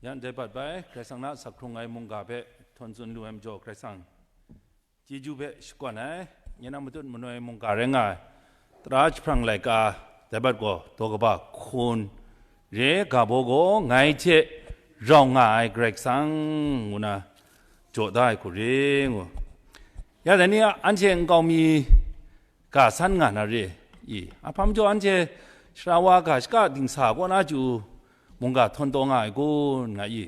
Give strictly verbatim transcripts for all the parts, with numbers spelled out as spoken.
Yan dai bat bai, Karai Kasang na asak hkrung ai mungga hpe htawn tsun lu ai majaw, Karai Kasang chyeju hpe shakawn ai, nye na matut manoi mungga rai nga ai, tara jahprang laika dai bat gaw daw kaba hkun re ga baw gaw, ngai hte rau nga ai Karai Kasang ngu na jaw da ai hku re ngu. Ya dai ni a, anhte nkau mi ga san nga na re i? Ahpa majaw anhte sara wa ga shaka dingsa kaw na chyu mungga htawn taw nga ai kun nga i?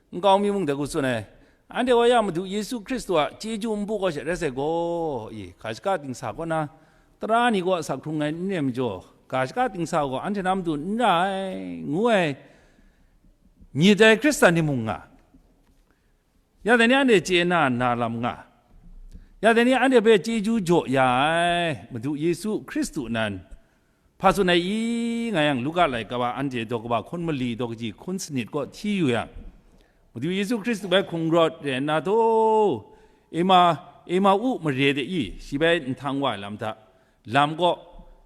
Nkau mi mung dai hku tsun ai, anhte wa ya Madu Yesu Hkristu a chyeju npu kaw she rai sai gaw i, ga shaka dingsa kaw na tara ni kaw asak hkrung ai n re majaw, ga shaka dingsa gaw anhte na matu n ra ai, ngu ai myit ai Hkristan ni mung nga. Ya dai ni anhte chye na na lam nga. Ya dai ni anhte hpe chyeju jaw ya ai Madu Yesu Hkristu nan hpa tsun ai i nga yang, Luka laika wa anhte daw kaba hkun mali daw kaji hkun sanit kaw hti yu yang, Madu Yesu Hkristu bai hkungrawt re nna taw, Ema, Emau mare de i, shi bai nhtang wa ai lam hta, lam kaw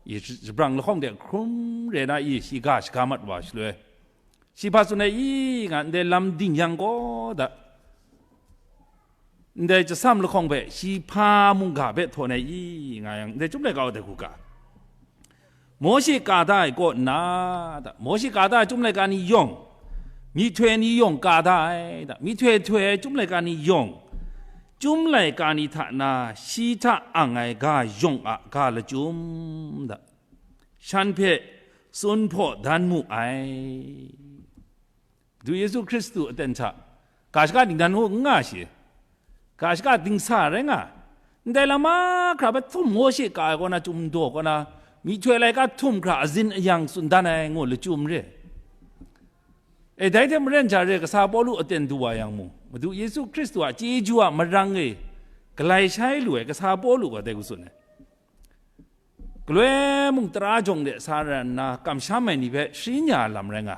i, shabrang lahkawng de hkrum re na i, shi ga shaga mat wa shaloi, shi hpa tsun ai i nga, ndai lam ding yang gaw da, ndai chyasam lahkawng hpe shi hpa mungga hpe htawn ai i nga yang, ndai Chyum laika wa dai hku ga, Mawshe ka da ai kaw nna, da, Mawshe ka da ai Chyum laika ni yawng, myihtoi ni yawng ka da ai, da, myihtoi htoi ai Chyum laika ni yawng, Chyum laika ni hta na shi hta ang ai ga yawng a ga lachyum, da, shan hpe tsun hpaw dan mu ai. Madu Yesu Hkristu aten hta ga shaka dingdan hku n nga shi, ga shaka dingsa rai nga, ndai lam mahkra hpe htum Mawshe ka ai kaw na, Chyum daw kaw na, myihtoi laika htum hkra azin ayang tsun dan ai ngu lachyum re. E, dai hte maren ja re, kasa Pawlu aten du wa yang mung, Madu Yesu Hkristu a chyeju a marang e galai shai lu ai kasa Pawlu gaw dai hku tsun ai. Galoi mung tara jawng de sa ra nna kamsham ai ni hpe shani nya lam rai nga.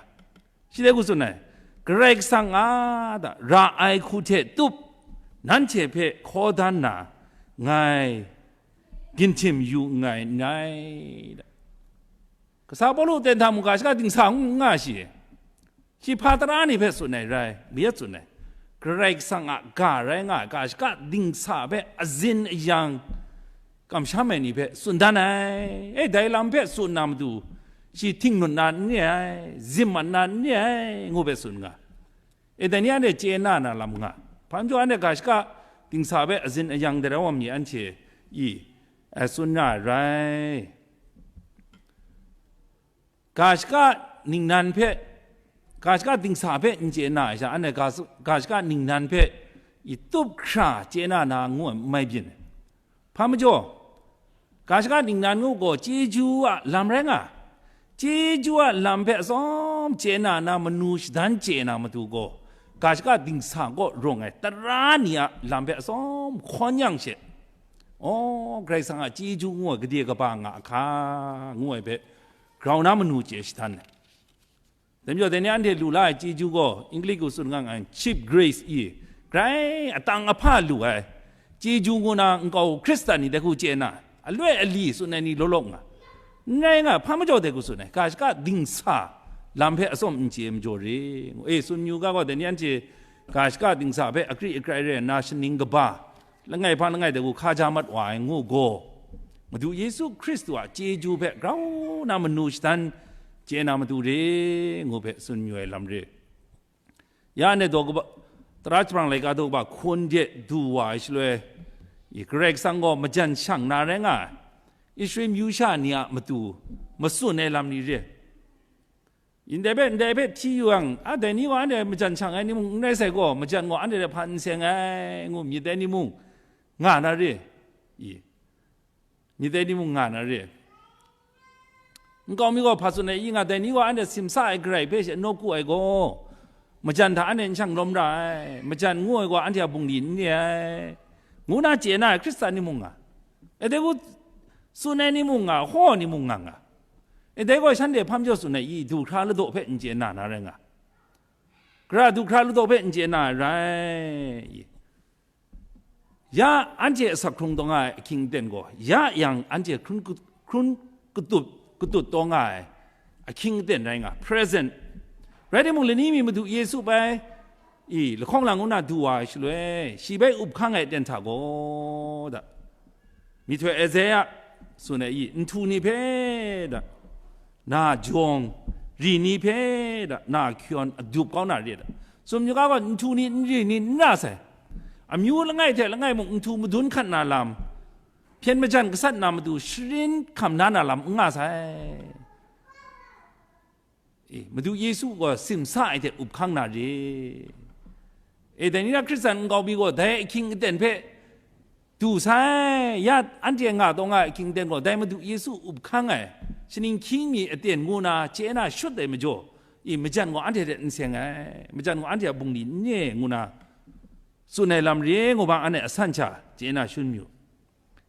Shi dai hku tsun ai, Karai Kasang a, da, ra ai hku hte tup nanhte hpe hkaw dan na, ngai ginhtim yu nngai n rai, da. Kasa Pawlu ten hta mung ga shaka dingsa ngu n nga shi. Shi hpa tara ni hpe tsun ai rai, mayat tsun ai, Karai Kasang a ga rai nga ai, ga shaka dingsa hpe azin ayang kamsham ai ni hpe tsun dan ai. E, dai lam hpe tsun na matu, shi htingnu na n re ai, zim mat na n re ai, ngu hpe tsun nga. E, dai ni anhte chye na na lam nga. Hpa majaw anhte ga shaka dingsa hpe azin ayang darawang mi anhte i, e, tsun na ai rai. Ga shaka ningnan hpe, ga shaka dingsa hpe n chye na ai sha, anhte ga, ga shaka ningnan hpe i tup hkra chye na na ngu ai n mai byin. Hpa majaw, ga shaka ningnan ngu gaw chyeju a lam rai nga. Chyeju a lam hpe atsawm chye na na manu shadan chye na matu gaw, ga shaka dingsa kaw rawng ai tara ni a lam hpe atsawm hkawn yang she, aw, Karai Kasang a chyeju ngu ai gade kaba nga hka, ngu ai hpe grau na manu chye shahtan ai. Dai majaw, dai ni anhte lu la ai chyeju gaw, English gaw tsun nga nga, cheap grace i, grai atang ahpa lu ai chyeju ngu na nkau Hkristan ni dai hku chye na, aloi ali tsun ai ni law law nga. N rai nga, hpa majaw dai hku tsun ai, ga shaka dingsa lam hpe atsawm n chye majaw re, ngu. E, tsun yu ga gaw, dai ni anhte ga shaka dingsa hpe akri akrai rai nna, shaning kaba, langai hpa langai dai hku hka ja mat wa ai ngu gaw, Madu Yesu Hkristu a chyeju hpe grau na manu shadan chye na matu re, ngu hpe tsun yu ai lam re. Ya anhte daw kaba, tara jahprang laika daw kaba hkun de du wa ai shaloi, i, Karai Kasang gaw majan shang na rai nga ai, Israel myu sha ni a matu matsun ai lam ni re. Ndai hpe, ndai hpe hti yu yang, a, dai ni gaw anhte majan shang ai ni mung n rai sai gaw, majan gaw anhte hte hpa n seng ai, ngu myit ai ni mung nga na re i? Myit ai ni mung nga na re. Nkau mi gaw hpa tsun ai i nga, dai ni gaw anhte simsa ai Karai hpe she nawku ai gaw, majan hta anhte n shang lawm ra ai, majan ngu ai gaw anhte a bungli n re ai, ngu na chye na ai Hkristan ni mung nga, e, dai hku tsun ai ni mung nga, hkaw ni mung nga nga. E, dai gaw shanhte hpa majaw tsun ai i? Du hkra ladaw hpe n chye na na rai nga. Gara du hkra ladaw hpe n chye na ai rai. Ya anhte asak hkrung taw nga ai ahkying aten gaw, ya yang anhte hkrun, hkrun katut, katut taw nga ai ahkying aten rai nga, present. Rai timung, lani mi Madu Yesu bai, i, lahkawng lang ngu na du wa ai shaloi, shi bai up hkang ai aten hta gaw, da, myihtoi Isaiah tsun ai, i, nhtu ni hpe, da, na jawng, ri ni hpe, da, na hkyawn adup kau na re, da. Tsun yu ga gaw, nhtu ni, nri ni n ra sai. Amyu langai hte langai mung nhtu madun hkat na lam, hpyen majan gasat na matu sharin hkam na na lam n nga sai. E, Madu Yesu gaw simsa ai hte up hkang na re. E, dai ni na Hkristan nkau mi gaw dai ahkying aten hpe du sai, ya anhte nga taw nga ai ahkying aten gaw dai Madu Yesu up hkang ai, shaning hkying mi aten ngu na chye na shut ai majaw, e, majan gaw anhte hte n seng ai, majan gaw anhte a bungli n nye ngu na tsun ai lam re ngu ba, anhte asan sha chye na shun yu.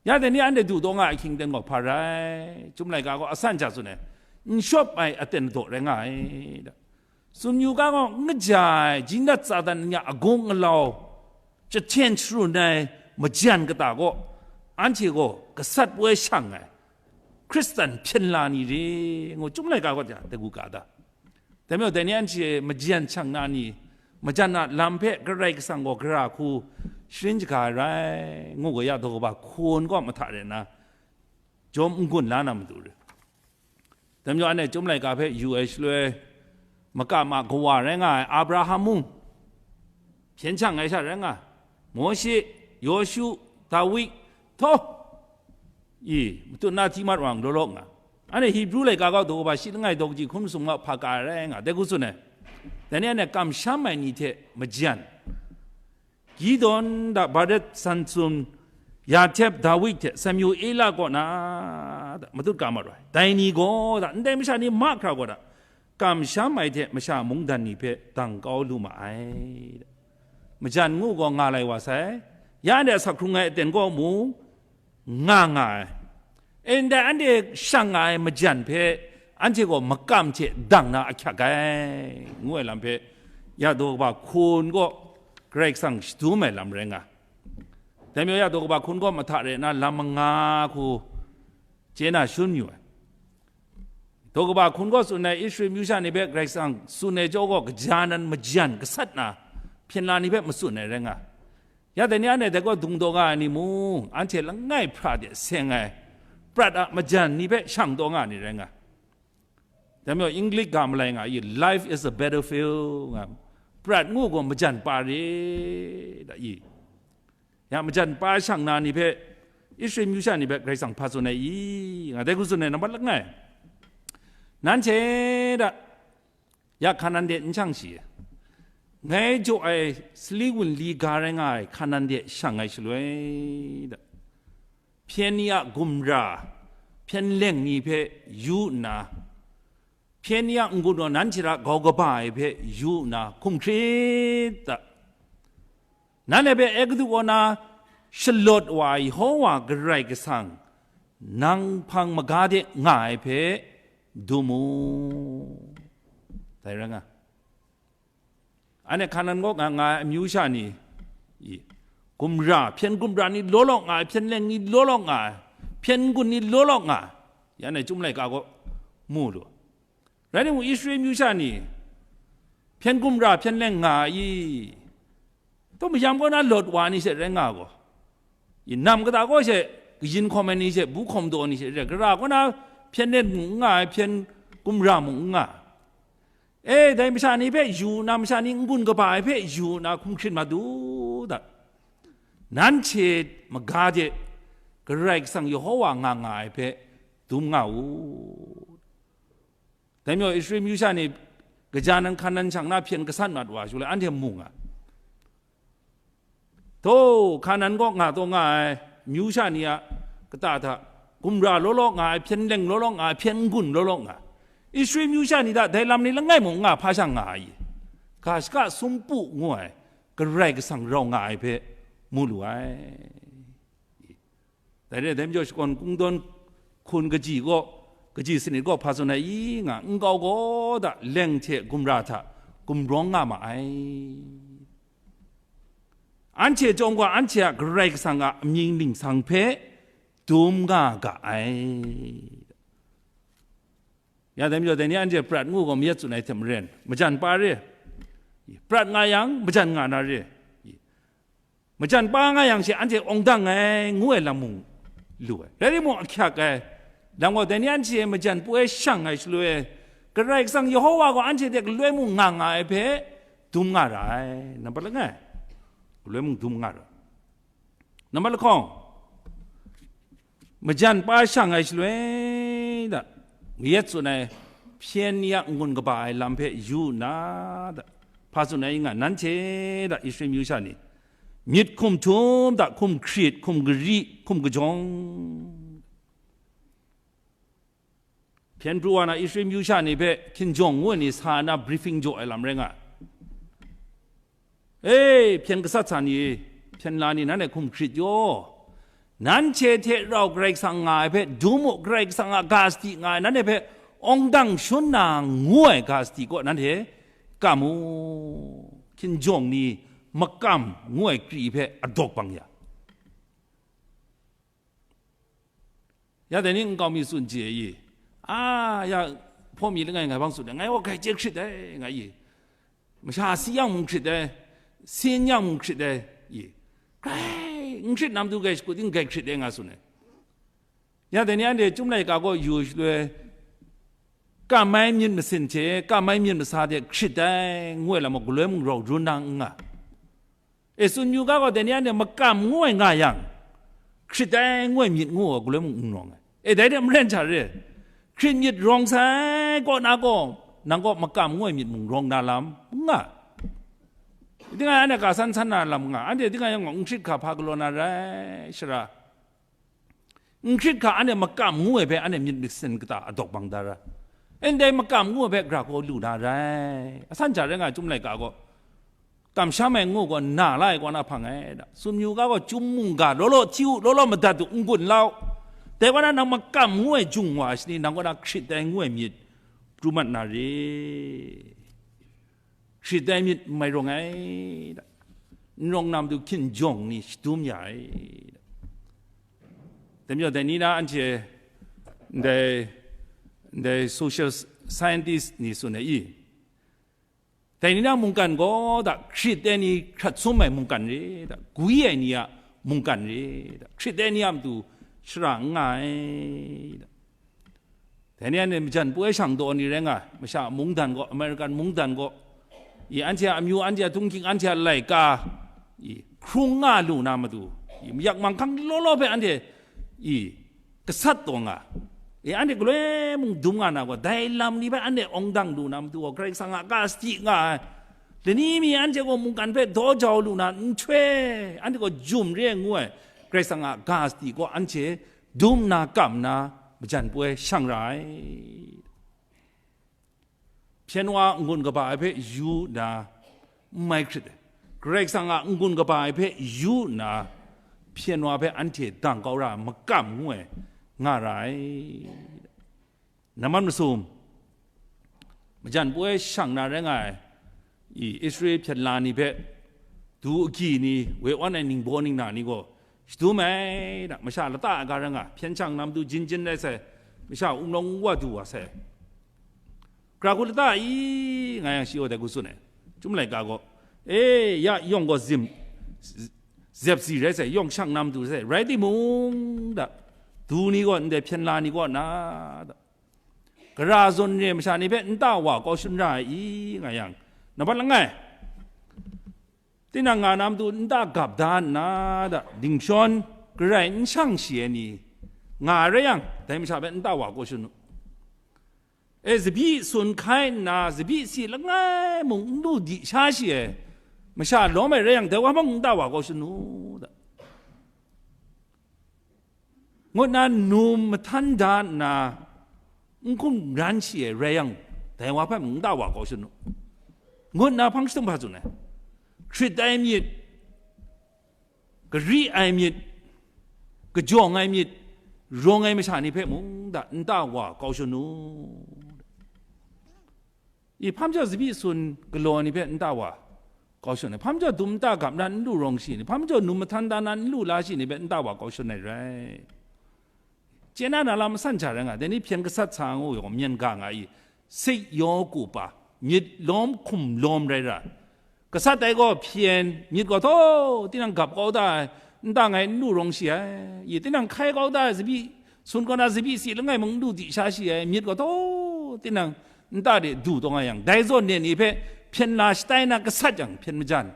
Ya dai ni anhte du taw nga ai ahkying aten gaw hpa rai? Chyum laika gaw asan sha tsun ai, n shawp ai aten daw rai nga ai, da. Tsun yu ga gaw, n kaja ai, jingdat Satan ni a agung alau, jahten sharun ai majan kata gaw, anhte gaw gasat woi shang ai Hkristan hpyen la ni re ngu, Chyum laika gaw ja, dai gu ga da. Dai majaw, dai ni anhte majan shang na ni, majan a lam hpe Karai Kasang gaw gara hku sharin shaga ai rai ngu gaw, ya daw kaba hkun gaw mahta re nna, jawm n-gun la na matu re. Dai majaw, anhte Chyum laika hpe yu ai shaloi, makam a kawa rai nga ai Abraham mung, hpyen shang ai sha rai nga, Mawshe, Yawshu, Dawi, htaw, i, matut na hti mat wa law law nga. Anhte Hibru laika gaw daw kaba shi langai daw kaji hkun masum gaw hpa ka ai rai nga, dai hku tsun ai. Dai ni anhte kamsham ai ni hte majan, Gidon da, Baret, Samsun, Yahtep, Dawi hte Samuela kaw na da, matut ka mat wa ai. Dai ni gaw da, ndai masha ni mahkra gaw da, kamsham ai hte masha mungdan ni hpe dang kau lu ma ai. Majan ngu gaw nga lai wa sai, ya anhte a sak hkrung ai aten gaw mung nga nga ai. E, ndai anhte shang nga ai majan hpe anhte gaw makam hte dang na ahkyak ai, ngu ai lam hpe ya daw kaba hkun gaw Karai Kasang shadum ai lam rai nga. Dai majaw, ya daw kaba hkun gaw mahta re nna lam manga hku chye na shun yu ai. Daw kaba hkun gaw tsun ai, Israel myu sha ni hpe Karai Kasang tsun ai jaw gaw, kaja nan majan gasat na hpyen la ni hpe matsun ai rai nga. Ya dai ni anhte dai gaw dung daw nga ai ni mung, anhte langai hpra de seng ai prat a majan ni hpe shang taw nga ai ni rai nga. Dai majaw, English ga malai nga i, "Life is a battlefield," nga, prat ngu gaw majan pa re, da i. Ya majan pa shang na ni hpe, Israel myu sha ni hpe Karai Kasang hpa tsun ai i, nga dai hku tsun ai, nambat langai, nanhte da, ya Hkanan de n shang shi, ngai jaw ai sali wunli ga rai nga ai Hkanan de shang ai shaloi da, hpyen ni a gumra, hpyen leng ni hpe yu nna, hpyen ni a n-gun gaw nanhte hta grau kaba ai hpe yu nna hkum hkrit da. Nanhte hpe Egutu kaw na shalawt wa ai Yehova Karai Kasang, nang hpang maga de nga ai hpe dum u. Dai rai nga. Anhte Hkanan kaw nga nga ai amyu sha ni, i, gumra, hpyen gumra ni law law nga ai, hpyen leng ni law law nga ai, hpyen n-gun ni law law nga ai, ya anhte Chyum laika gaw mu lu. Rai timung, Israel myu sha ni hpyen gumra, hpyen leng nga ai i? Taw mayam kaw na Lot wa ni she rai nga gaw, i, nam kata kaw she kayin hkawm ai ni she, bu hkawm daw ni she rai, gara kaw na hpyen leng mung n nga ai, hpyen gumra mung n nga ai. E, dai masha ni hpe yu nna, masha ni n-gun kaba ai hpe yu nna hkum hkrit mat u dat. Nanhte maga de Karai Kasang Yehova nga nga ai hpe dum nga u. Dai majaw, Israel myu sha ni kaja nan Hkanan shang na hpyen gasat mat wa shaloi, anhte mu nga. Taw, Hkanan kaw nga taw nga ai myu sha ni a kata hta, gumra law law nga ai, hpyen leng law law nga ai, hpyen n-gun law law nga ai, Israel myu sha ni hta dai lam ni langai mung n nga, hpa sha nga ai i? Ga shaka sumpu ngu ai Karai Kasang rau nga ai hpe mu lu ai. Dai re ai, dai majaw, shakawn kungdawn hkun kaji gaw, kaji sanit gaw hpa tsun ai i nga, nkau gaw da, leng hte gumra hta gumrawng nga ma ai. Anhte chyawm gaw, anhte a Karai Kasang a amying ningsang hpe dum nga ga ai. Ya dai majaw, dai ni anhte prat ngu gaw mayat tsun ai hte maren, majan pa re. Prat nga yang, majan nga na re. Majan pa nga yang she anhte awng dang ai, ngu ai lam mung lu ai. Rai timung, ahkyak ai lam gaw, dai ni anhte majan poi shang ai shaloi, Karai Kasang Yehowa gaw anhte hte galoi mung nga nga ai hpe dum nga ra ai. Nampat langai, galoi mung dum nga ra ai. Nampat lahkawng, majan pa shang ai shaloi da, mayat tsun ai hpyen ni a n-gun kaba ai lam hpe yu nna da, hpa tsun ai nga, nanhte da, Israel myu sha ni, myit hkum htum da, hkum hkrit, hkum gari, hkum kajawng. Hpyen pru wa na Israel myu sha ni hpe hkinjawng ngu ai ni sa na briefing jaw ai lam rai nga ai. E, hpyen gasat sa ni, hpyen la ni, nanhte hkum hkrit yaw. Nanhte hte rau Karai Kasang nga ai hpe dum u, Karai Kasang a ga sadi nga ai, nanhte hpe awng dang shun na ngu ai ga sadi kaw nanhte kam u. Hkinjawng ni makam ngu ai kri hpe adawk bang ya. Ya dai ni nkau mi tsun chye ai i? A, ya hpaw mi langai ngai bang tsun ai, ngai gaw grai chye hkrit ai, nga i. Masha si yang mung hkrit ai, sin yang mung hkrit ai, i. Grai n hkrit na matu grai shakut ting grai hkrit ai, nga tsun ai. Ya dai ni anhte Chyum laika kaw yu shaloi, kam ai myit masin hte, kam ai myit masa hte hkrit ai, ngu ai lam gaw galoi mung rau run na n nga. E, tsun yu ga gaw, dai ni anhte makam ngu ai nga yang, hkrit ai ngu ai myit ngu ai galoi mung n rawng ai. E, dai hte maren hta re, hkrit myit rawng sai kaw na gaw, nang kaw makam ngu ai myit mung rawng na lam n nga. Tingai anhte ga san san na lam nga, anhte tingai yawng gaw n hkrit hkra hpa galaw na rai, sara. N hkrit hkra anhte makam ngu ai hpe anhte myit masin kata adawk bang da ra. Ndai makam ngu ai hpe gara hkaw lu na rai. Asan hta rai nga ai Chyum laika gaw, kamsham ai ngu gaw na la ai kaw na hpang ai da. Tsun yu ga gaw, Chyum mungga law law hti u, law law madat u, n-gun la u. Dai kaw na nang makam ngu ai jung wa ai shani, nang kaw na hkrit ai ngu ai myit pru mat na re. Hkrit ai myit n mai rawng ai da. N rawng na matu hkinjawng ni shadum ya ai da. Dai majaw, dai ni na anhte, ndai, ndai social scientist ni tsun ai i? Dai ni na mungkan gaw da, hkrit ai ni hkrat sum ai mungkan re da, gwi ai ni a mungkan re da, hkrit ai ni a matu shara n nga ai da. Dai ni anhte majan poi shang daw ni rai nga ai, masha mungdan gaw, American mungdan gaw, i, anhte a amyu, anhte a htunghking, anhte a laika, i, hkrung nga lu na matu, i, mayak manghkang law law hpe anhte, i, gasat taw nga, i, anhte galoi mung dum nga na gaw, dai lam ni hpe anhte awng dang lu na matu gaw, Karai Kasang a ga sadi nga ai. Lani mi anhte gaw mungkan hpe daw jau lu na nhtoi, anhte gaw jum re ai ngu ai, Karai Kasang a ga sadi gaw anhte dum nna kam nna majan poi shang ra ai. Hpyen wa n-gun kaba ai hpe yu nna n mai hkrit ai, Karai Kasang a n-gun kaba ai hpe yu nna hpyen wa hpe anhte dang kau ra ai makam ngu ai nga ra ai. Namman masum, majan poi shang na rai nga ai, i, Israel hpyen la ni hpe, du agyi ni, woi awn ai ningbaw ningna ni gaw, shadum ai da, masha lata ai ga rai nga, hpyen shang na matu jin jin rai sai, masha wunlawng wa du wa sai. Gara hku lata i, nga yang shi gaw dai hku tsun ai, Chyum laika gaw, e, ya yawng gaw zim, zep si rai sai, yawng shang na matu sai, rai timung da, du ni gaw ndai hpyen la ni kaw na da, gara zawn re ai masha ni hpe nta wa kau shun ra ai i, nga yang, nampat langai, tinang nga na matu nta gap da nna da, dingshawng garai n shang shi ai ni nga ai rai yang, dai masha hpe nta wa kau shun u. E, tsabyi sun hkai nna, tsabyi si langai mung n lu di sha shi ai masha lawm ai rai yang, dai wa hpe mung nta wa kau shun u da. Ngut nna num mahtan da nna, n hkum ran shi ai rai yang, dai wa hpe mung nta wa kau shun u, ngut nna hpang jahtum hpa tsun ai. Hkrit ai myit, gari ai myit, kajawng ai myit, rawng ai masha ni hpe mung da nta wa kau shun u. I, hpa majaw tsabyi sun galaw ni hpe nta wa kau shun ai, hpa majaw dum nta gap na n lu rawng shi ni, hpa majaw num mahtan da na n lu la shi ni hpe nta wa kau shun ai rai. Chye na na lam masan hta rai nga, dai ni hpyen gasat sa ngu yawng myen ga nga i, sik yaw ku pa, myit lawm hkum lawm rai ra. Gasat dai gaw hpyen, myit gaw taw, tinang gap kau da ai, nta ngai n lu rawng shi ai, i tinang hkai kau da ai, zabi, sun kaw na zabi si langai mung n lu di sha shi ai, myit gaw taw, tinang nta de du taw nga yang, dai zawn de ni hpe hpyen la shatai na gasat yang, hpyen majan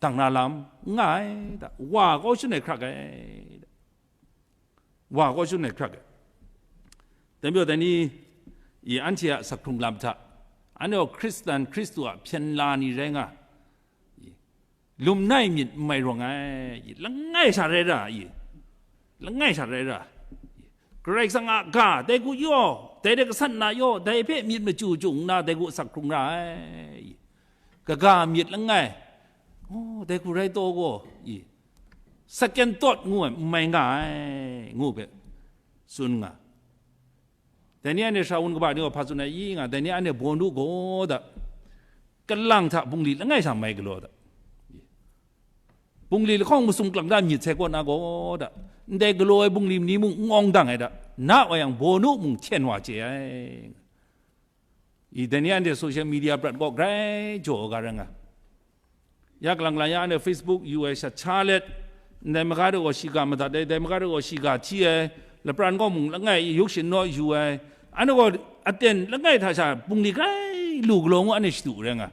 dang na lam n nga ai da, wa kau shun ai hkrak ai da. Wa kau shun ai hkrak ai. Dai majaw, dai ni, i, anhte a asak hkrung lam hta, anhte gaw Hkristan, Hkristu a hpyen la ni rai nga, i, lum nai myit n mai rawng ai, i, langai sha rai ra, i, langai sha rai ra, i, Karai Kasang a ga, dai hku yaw, dai de gasat na yaw, dai hpe myit machyu chyu nna, dai hku asak hkrung ra ai, i, kaga myit langai, oh, dai hku rai taw gaw, i, second thought ngu ai, n mai nga ai, ngu hpe tsun nga. Dai ni anhte sha wun kaba ni gaw hpa tsun ai i nga, dai ni anhte baw nu gaw da, kalang hta bungli langai sha mai galaw da. Bungli lahkawng masum klang da myit sai kaw na gaw da, ndai galaw ai bungli ni mung n awng dang ai da, na wa yang baw nu mung hten wa chye ai. I, dai ni anhte social media prat gaw grai jaw ga rai nga. Ya kalang lang ya anhte Facebook yu ai shat sha let, ndai maga de gaw shiga madat ai, dai maga de gaw shiga hti ai, lapran gaw mung langai i yuk shin naw yu ai, anhte gaw aten langai hta sha bungli grai lu galaw ngu anhte shadu rai nga.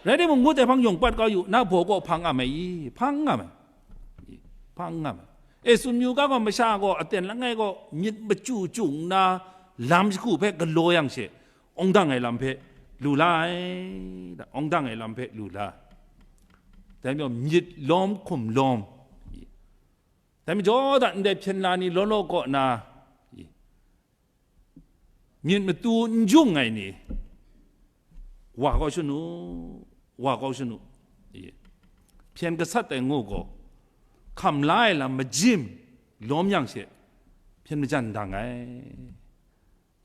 Rai timung, ngut ai hpang yawng pat kau yu, na baw kaw hpang am ai i? Hpang am ai. I, hpang am ai. E, tsun yu ga gaw, masha gaw aten langai gaw myit machyu chyu nna lam shagu hpe galaw yang she, awng dang ai lam hpe lu la ai, da, awng dang ai lam hpe lu la. Dai majaw myit lawm hkum lawm. I, dai majaw da, ndai hpyen la ni law law kaw na, i, myit matu n jung ai ni, wa kau shanu, wa kau shanu, i, hpyen gasat ai ngu gaw, hkam la ai lam majim lawm yang she, hpyen majan dang ai.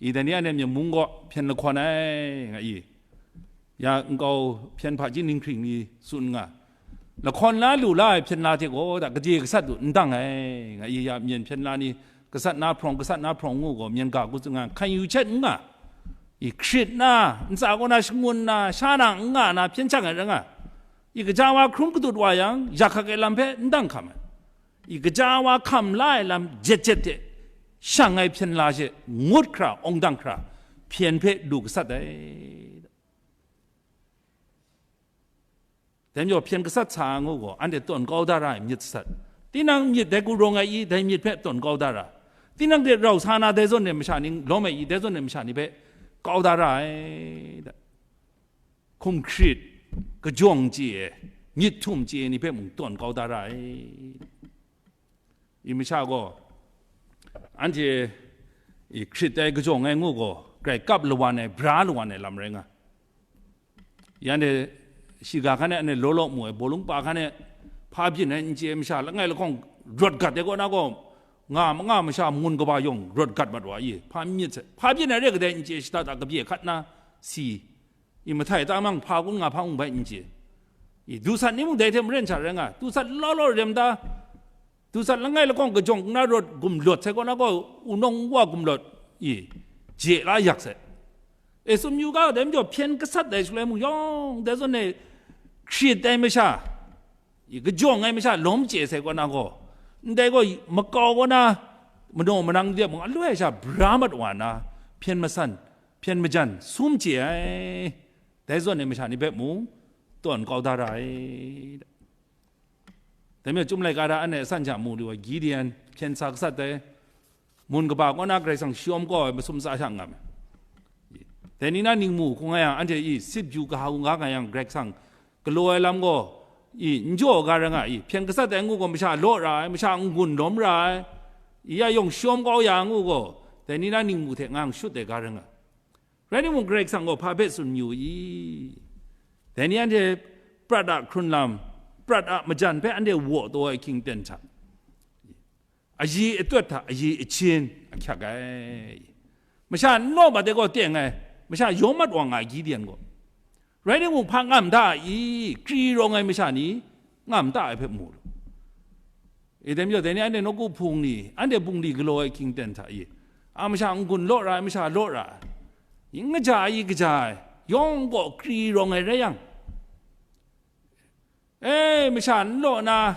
I, dai ni anhte myen mung gaw hpyen lahkawn ai, nga i. Ya nkau hpyen hpaji ninghkring ni tsun nga, lahkawn la lu la ai hpyen la hte gaw da, gade gasat du n dang ai, nga i. Ya myen hpyen la ni gasat na hprawng, gasat na hprawng ngu gaw, myen ga hku tsun nga, hkan yu htet n nga, i, hkrit na, ntsa kaw na shangun na, sha na n nga na hpyen shang ai rai nga, i, gaja wa hkrum kadut wa yang, yak hkak ai lam hpe n dang hkam ai, i, gaja wa hkam la ai lam jet jet hte shang ai hpyen la she, ngut hkra, awng dang hkra, hpyen hpe lu gasat ai. Dai majaw hpyen gasat sa ngu gaw, anhte tawn kau da ra ai myit sat. Tinang myit dai hku rawng ai i, dai myit hpe tawn kau da ra. Tinang hte rau sa na dai zawn de masha ni lawm ai i, dai zawn de masha ni hpe kau da ra ai. Hkum hkrit, kajawng chye ai, myit htum chye ai ni hpe mung tawn kau da ra ai. I masha gaw, anhte i hkrit ai kajawng ai ngu gaw, grai kap lawan ai, bra lawan ai lam rai nga. Ya anhte shiga hkan e anhte law law mu ai, bawlung pa hkan e hpa byin ai n chye ai masha langai lahkawng rawt gat ai kaw na gaw, nga ma nga masha ngun kaba yawng rawt gat mat wa i, hpa n myit sai, hpa byin ai re kadai n chye, shada da kabye hkat na si, i, mahtai tamang hpa kun nga hpa mung bai n chye. I, dusat ni mung dai hte maren sha rai nga, dusat law law rem da, dusat langai lahkawng kajawng na rawt gumlawt sai kaw na gaw, wunawng wa gumlawt, i, je la yak sai. E, tsun yu ga, dai majaw hpyen gasat ai shaloi mung yawng, dai zawn e hkrit ai masha, i, kajawng ai masha lawm chye sai kaw na gaw, ndai gaw makau kaw na, manaw manang de mung aloi sha bra mat wa na, hpyen masan, hpyen majan sum chye ai, dai zawn e masha ni hpe mung tawn kau da ra ai. Dai majaw, Chyum laika hta anhte asan hta mu lu ai, Gideon hpyen sa gasat ai, mun kaba kaw na Karai Kasang shawm kau ai masum tsa sha ngam ai. Dai ni na ningmu hkung nga yang, anhte i sip yu kaha hkung nga nga yang, Karai Kasang galaw ai lam gaw, i, n jaw ga ra nga i, hpyen gasat ai ngu gaw masha law ra ai, masha n-gun lawm ra ai, i, ya yawng shawm kau ya ngu gaw, dai ni na ningmu hte nga yang shut ai ga ra nga. Rai timung, Karai Kasang gaw hpa hpe tsun mayu i? Dai ni anhte prat a hkrun lam, prat a majan hpe anhte waw taw ai hkying ten hta, ayi atawt hta ayi achin ahkyak ai. Masha n law mat ai gaw teng ai, masha yawm mat wa nga ai Gideon gaw. Rai timung, hpa ngam da i? Kri rawng ai masha ni ngam da ai hpe mu lu. E, dai majaw, dai ni anhte nawku hpung ni, anhte bungli galaw ai hkying ten hta i, a masha n-gun law ra ai, masha law ra ai, i, n kaja ai, i, kaja ai, yawng gaw kri rawng ai rai yang, e, masha n law na,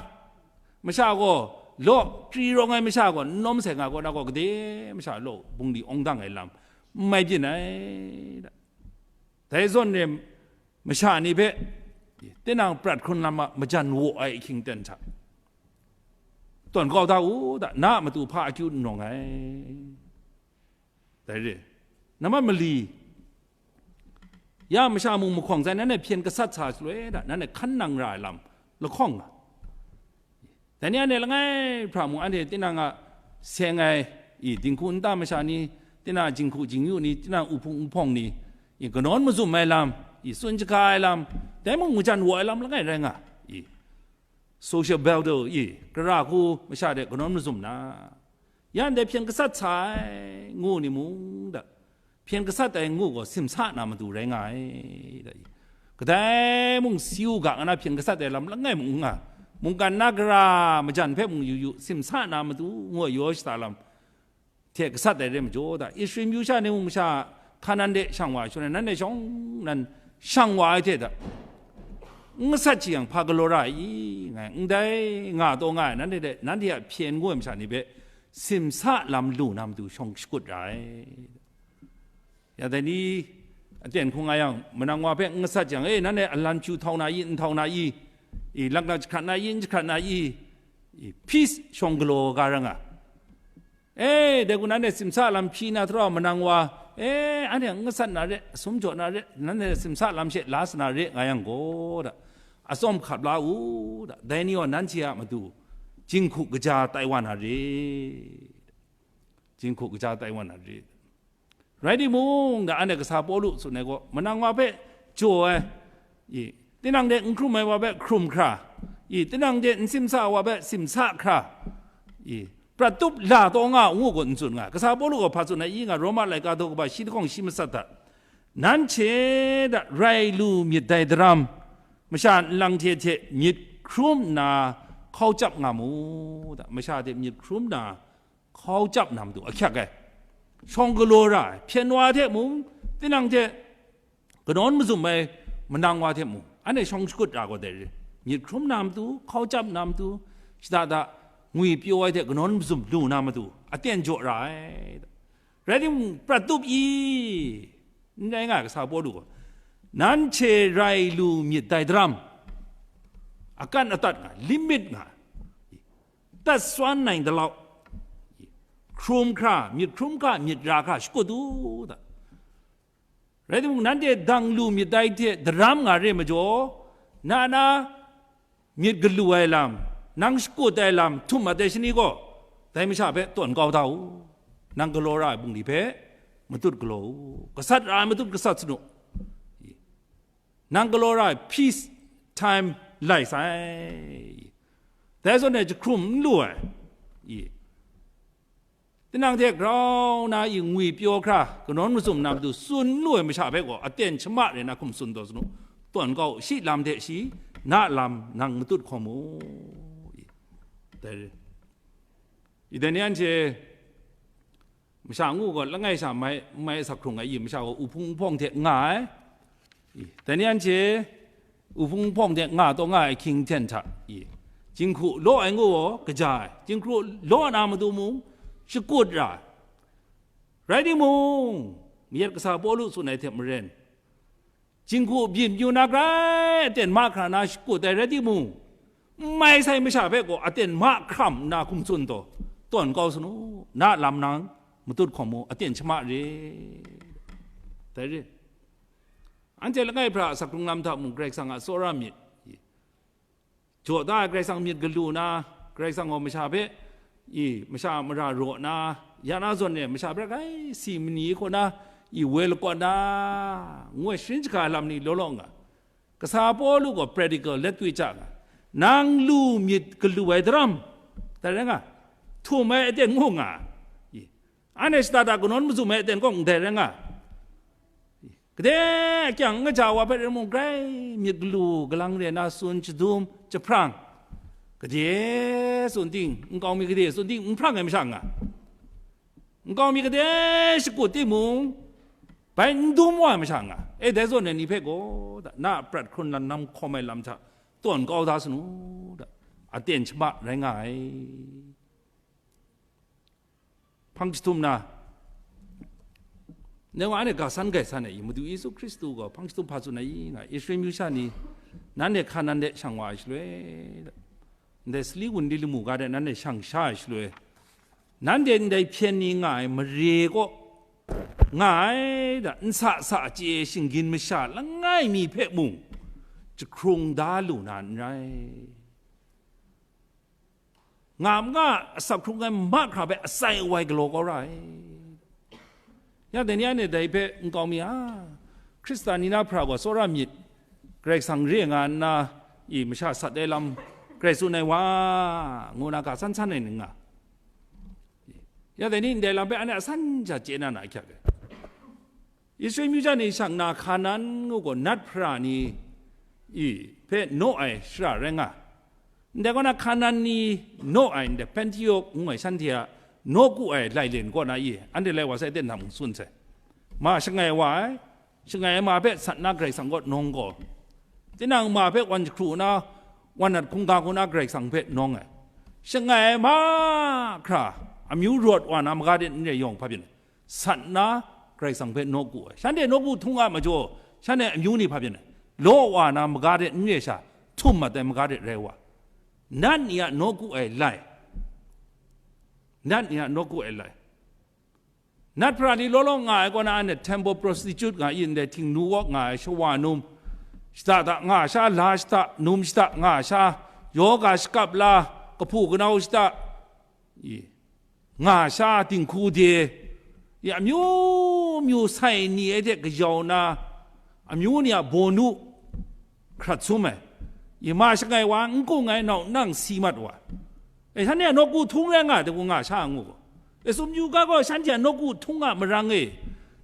masha gaw law, kri rawng ai masha gaw n lawm sai nga kaw na gaw, gade masha law, bungli awng dang ai lam n mai byin ai da. Dai zawn re, masha ni hpe tinang prat hkrun lam a majan waw ai ahkying ten hta tawn kau da u da, na a matu hpa akyu n rawng ai. Dai re, nambat mali, ya masha mung mahkawng sai, nanhte hpyen gasat sa shaloi da, nanhte hkan nang ra ai lam lahkawng nga. Dai ni anhte langai hpra mung, anhte tinang a seng ai, i, dinghku nta masha ni, tinang a jinghku jingyu ni, tinang a uhpung uhpawng ni, i, kanawn mazum ai lam, i, tsun shaga ai lam, dai mung majan waw ai lam langai rai nga, i, social battle, i, kara hku masha de kanawn mazum na, yan dai hpyen gasat sa ai, ngu ni mung da, hpyen gasat ai ngu gaw simsa na matu rai nga ai, da. Kadai mung si u ga, nga na hpyen gasat ai lam langai mung n nga, mungkan na gara majan hpe mung yu yu, simsa na matu ngu ai yaw shada lam hte gasat ai re majaw da, Israel myu sha ni mung masha Hkanan de shang wa ai shaloi, nanhte shawng nan shang wa ai hte da, n gasat shi yang, hpa galaw ra ai i? Ngai, ndai nga taw nga ai, nanhte de, nanhte a hpyen ngu ai masha ni hpe simsa lam lu na matu shawng shakut ra ai. Ya dai ni aten hkung nga yang, manang wa hpe n gasat jang, e, nanhte alan pyu htau na i, n htau na i, i, laknak jahkrat na i, n jahkrat na i, i, peace shawng galaw ga ra nga. E, dai hku nanhte simsa lam hpyi na htra manang wa, e, anhte n gasat na re, sum jaw na re, nanhte simsa lam she la sa na re nga yang gaw da, atsawm hkap la u da, dai ni gaw nanhte a matu jinghku kaja tai wa na re, jinghku kaja tai wa na re. Rai timung, da, anhte kasa Pawlu tsun ai gaw, manang wa hpe jaw ai, i, tinang de n hkrum ai wa hpe hkrum hkra, i, tinang de n simsa ai wa hpe simsa hkra, i, prat tup la taw nga u ngu gaw n tsun nga. Kasa Pawlu gaw hpa tsun ai i nga, Roma laika daw kaba shi lahkawng shi matsat hta, nanhte da rai lu myit dai daram, masha nlang hte hte myit hkrum nna hkau chyap nga mu, da, masha hte myit hkrum nna hkau chyap na matu ahkyak ai, shawng galaw ra ai, hpyen wa hte mung, tinang hte kanawn mazum ai manang wa hte mung, anhte shawng shakut ra gaw dai re, myit hkrum na matu, hkau chyap na matu, shada da ngwi pyaw ai hte kanawn mazum lu na matu aten jaw ra ai. Rai timung, prat tup i? N rai nga ai, kasa Pawlu gaw, nanhte rai lu myit dai daram, akan atat nga, limit nga, tat swan nai dalau, hkrum hkra, myit hkrum hkra, myit ra hkra shakut u da. Rai timung, nanhte dang lu myit dai hte daram nga re majaw, na na myit galu ai lam, nang shakut ai lam htum mat ai shani gaw, dai masha hpe tawn kau da u. Nang galaw ra ai bungli hpe matut galaw u. Gasat ra ai matut gasat sanu. Nang galaw ra ai peace time lai sai. Dai zawn e jahkrum n lu ai. I. Tinang hte grau na i ngwi pyaw hkra, kanawn mazum na matu tsun n lu ai masha hpe gaw, aten shama re na hkum tsun taw sanu, tawn kau shi lam hte shi, na lam nang matut hkawm u. I, dai, i dai ni anhte masha ngu gaw, langai sha mai, mai asak hkrung ai i, masha gaw uhpung nhpawng hte nga ai. I, dai ni anhte uhpung nhpawng de nga taw nga ai ahkying ten hta, i, jinghku law ai ngu gaw kaja ai, jinghku law na matu mung shakut ra ai. Rai timung, mayat kasa Pawlu tsun ai hte maren, jinghku byin yu na grai aten mahkra na shakut ai rai timung, n mai sai masha hpe gaw aten mahkram nna hkum tsun taw, tawn kau sanu, na lam nang matut hkawm u, aten shama re. Dai re. Anhte langai hpra a asak hkrung lam hta mung Karai Kasang a tsawra myit, jaw da ai Karai Kasang myit galu na, Karai Kasang gaw masha hpe, i, masha a mara raw na, ya na zawn e masha hpe grai si mani hkaw na, i, woi lakawn na, ngu ai sharin shaga ai lam ni law law nga. Kasa Pawlu gaw practical let twi chya nga, nang lu myit galu ai daram, dai rai nga, htum ai aten ngu nga, i, anhte shada da kanawn mazum ai aten kaw ndai rai nga. Gade akyang n kaja wa hpe rai mung, grai myit galu galang re na tsun, shadum, jahprang, Gade tsun ting, nkau mi gade tsun ting, n hprang ai masha nga. Nkau mi gade shakut timung, bai n dum wa ai masha nga. E, dai zawn ai ni hpe gaw, da, na a prat hkrun lan nam hkawm ai lam hta tawn kau da sanu, da, aten shama rai nga ai. Hpang jahtum na, nang wa anhte ga san gai san ai i, Madu Yesu Hkristu gaw hpang jahtum hpa tsun ai i nga, Israel myu sha ni, nanhte Hkanan de shang wa ai shaloi, ndai sali wunli lamu ga de nanhte shang sha ai shaloi, nanhte ndai hpyen ni nga ai mare kaw nga ai da, n sa sa chye shinggyim masha langai mi hpe mung jahkrung da lu na n rai. Nga ma nga, asak hkrung ai mahkra hpe atsai awai galaw kau ra ai. Ya dai ni anhte dai hpe nkau mi a, Hkristan ni na hpra gaw tsawra myit, Karai Kasang re nga nna, i masha sat ai lam grai tsun ai wa, ngu na ga san san ai ni nga. Ya dai ni ndai lam hpe anhte asan ja chye na na ahkyak ai. Israel myu sha ni shang na Hkanan ngu gaw nat hpra ni i hpe naw ai shara rai nga. Ndai kaw na Hkanan ni naw ai ndai Pantiok ngu ai shanhte a nawku ai lailen kaw na i, anhte lai wa sai ten hta mung tsun sai. Ma shangai wa ai, shangai ai ma hpe sat na Karai Kasang kaw nawng gaw, tinang ma hpe wan jahkru na, wan nat hkungga hku na Karai Kasang hpe nawng ai. Shangai ai mahkra amyu rawt wa na maga de n re yawng hpa byin ai. Sat nna Karai Kasang hpe nawku ai. Shanhte nawku htung a majaw, shanhte amyu ni hpa byin ai. Law wa na maga de n re sha, htum mat ai maga de rai wa. Nat ni a nawku ai lai. Nat ni a nawku ai lai. Nat hpra ni law law nga ai kaw na, anhte temple prostitute nga i ndai, htingnu kaw nga ai shawa num, shada da nga sha, la shada, num shada nga sha, yoga shakap la, kahpu kanau shada, i, nga sha dinghku de, i, amyu myu sai ni ai hte kayau na, amyu ni a bawnu hkrat sum ai, i, ma shangai wa n kung ai nau nang si mat wa, e, shanhte a nawku htung rai nga ai, dagu nga sha ngu gaw, e, sumyu ga gaw shanhte a nawku htung a marang e,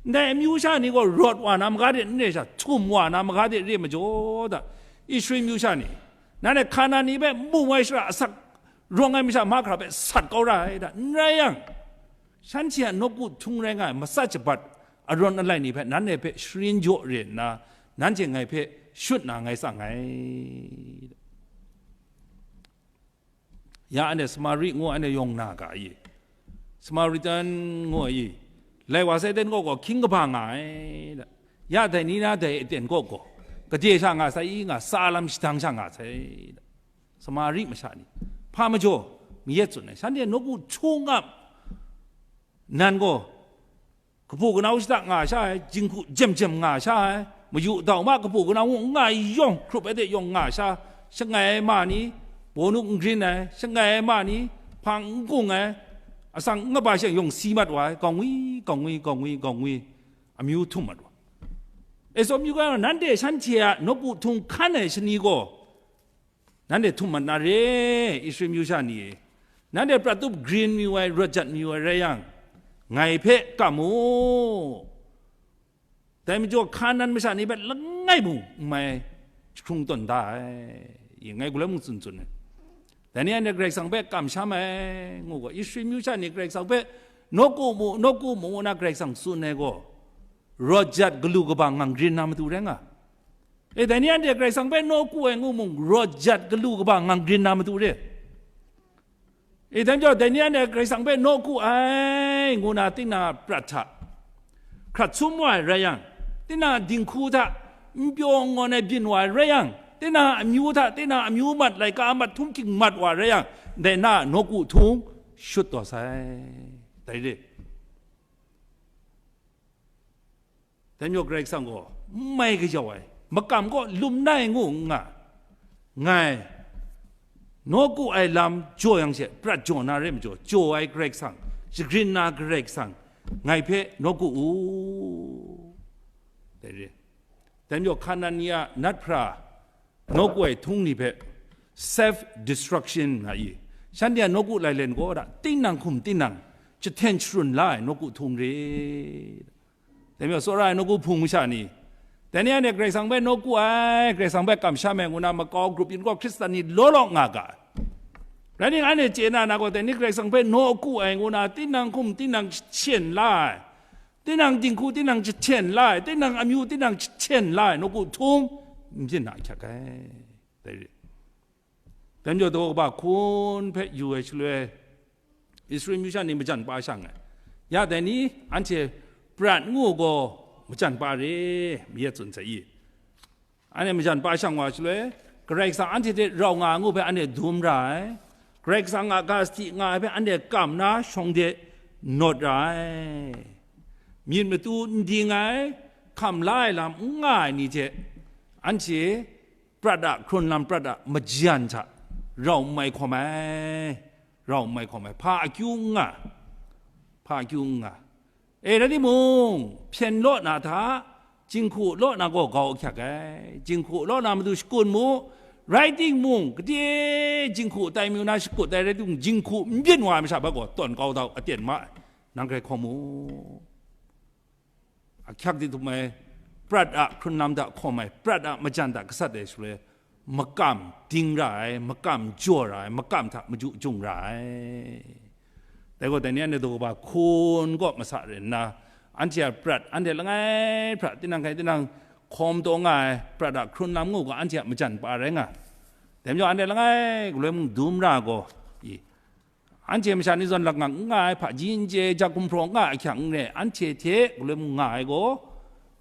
ndai amyu sha ni gaw rawt wa na maga de n re sha, htum wa na maga de re majaw da, Israel myu sha ni, nanhte Hkanan ni hpe mung ai shara asak rawng ai masha mahkra hpe sat kau ra ai da, n rai yang, shanhte a nawku htung rai nga ai matsa shabat arawn alai ni hpe nanhte hpe sharin jaw re nna, nanhte ngai hpe shut na ngai tsang ai. Ya anhte Samari ngu anhte yawng na ga i? Samaritan ngu ai i? Lai wa sai ten kaw gaw hkying kaba nga ai da. Ya dai ni na dai aten kaw gaw, gade sha nga sai i nga, sa lam shadang sha nga sai da. Samari masha ni, hpa majaw, mayat tsun ai, shanhte nawku htung ap, nan gaw, kahpu kanau shada nga sha ai, jinghku jem jem nga sha ai, mayu dau ma kahpu kanau n nga yawng, hkrup ai de yawng nga sha, shangai ai ma ni, bawnu n grin ai, shangai ai ma ni, hpang n kung ai, atsang n kaba sheng yawng si mat wa ai, gaw ngwi, gaw ngwi, gaw ngwi, gaw ngwi, amyu htum mat wa. E, sawm yu ga, nanhte shanhte a nawku htung hkan ai shani gaw, nanhte htum mat na re, Israel myu sha ni e. Nanhte prat tup grin mayu ai, rawt jat mayu ai rai yang, ngai hpe kam u. Dai majaw, Hkanan masha ni hpe langai mung n mai jahkrung tawn da ai, i, ngai galoi mung tsun tsun ai. Dai ni anhte Karai Kasang hpe kamsham ai, ngu gaw, Israel myu sha ni Karai Kasang hpe nawku mu, nawku mu, ngu na Karai Kasang tsun ai gaw, rawt jat galu kaba ngang grin na matu rai nga. E, dai ni anhte Karai Kasang hpe nawku ai ngu mung, rawt jat galu kaba ngang grin na matu re. E, dai majaw, dai ni anhte Karai Kasang hpe nawku ai, ngu na tinang a prat hta hkrat sum wa ai rai yang, tinang a dinghku hta n pyaw n ngawn ai byin wa ai rai yang, tinang a amyu hta, tinang a amyu mat, laika a mat htum hkying mat wa ai rai yang, dai na a nawku htung shut taw sai. Dai re. Dai majaw Karai Kasang gaw n mai kayau ai, makam kaw lum na ai ngu n nga, ngai, nawku ai lam jaw yang she prat jaw na re majaw, jaw ai Karai Kasang, shagrin na Karai Kasang, ngai hpe nawku u. Dai re. Dai majaw Hkanan ni a nat hpra nawku ai htung ni hpe self destruction nga i, shanhte a nawku lailen gaw da, tinang hkum tinang jahten sharun la ai nawku htung re. Dai majaw tsawra ai nawku hpung masha ni, dai ni anhte Karai Kasang hpe nawku ai, Karai Kasang hpe kamsham ai ngu na makau grup yin gaw Hkristan ni law law nga ga ai. Rai nna, anhte chye na na gaw, dai ni Karai Kasang hpe nawku ai ngu na, tinang hkum tinang jahten la ai, tinang dinghku tinang jahten la ai, tinang amyu tinang jahten la ai, nawku htung n byin na ahkyak ai. Dai re. Dai majaw, daw kaba hkun hpe yu ai shaloi, Israel myu sha ni majan pa shang ai. Ya dai ni, anhte prat ngu gaw majan pa re, mi ya tsun sai i? Anhte majan pa shang wa shaloi, Karai Kasang anhte hte rau nga ai ngu hpe anhte dum ra ai. Karai Kasang a ga sadi nga ai hpe anhte kam na shawng de nawt ra ai. Myit matu n ding ai, hkam la ai lam n nga ai ni hte anhte prat a hkrun lam, prat a majan hta rau n mai hkawm ai, rau n mai hkawm ai, hpa akyu n nga, hpa akyu n nga. E, rai timung, hpyen law na hta, jinghku law na gaw grau ahkyak ai. Jinghku law na matu shakut mu, rai timung, gade jinghku tai mayu na shakut ai rai timung, jinghku n byin wa ai masha hpe gaw tawn kau dau, aten ma ai, nang grai hkawm mu. Ahkyak di htum ai, prat a hkrun lam hta hkawm ai, prat a majan hta gasat ai shaloi, makam ding ra ai, makam jaw ra ai, makam hta maju jung ra ai. Dai gaw, dai ni anhte daw kaba hkun kaw masa rai nna, anhte a prat, anhte langai hpra, tinang hkai tinang hkawm taw nga ai prat a hkrun lam ngu gaw, anhte a majan pa rai nga. Dai majaw, anhte langai galoi mung dum ra gaw, i, anhte masha ni zawn laknak n nga ai, hpaji n chye, jak gumhpraw n nga ai ahkyak n re, anhte hte galoi mung nga ai gaw,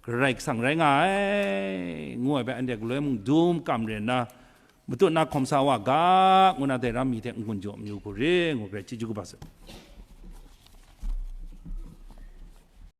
Karai Kasang rai nga ai, ngu ai hpe anhte galoi mung dum kam re nna, matut na hkawm sa wa ga, ngu na dai ram mi hte n-gun jaw amyu hku re, ngu hkre chyeju kaba sai.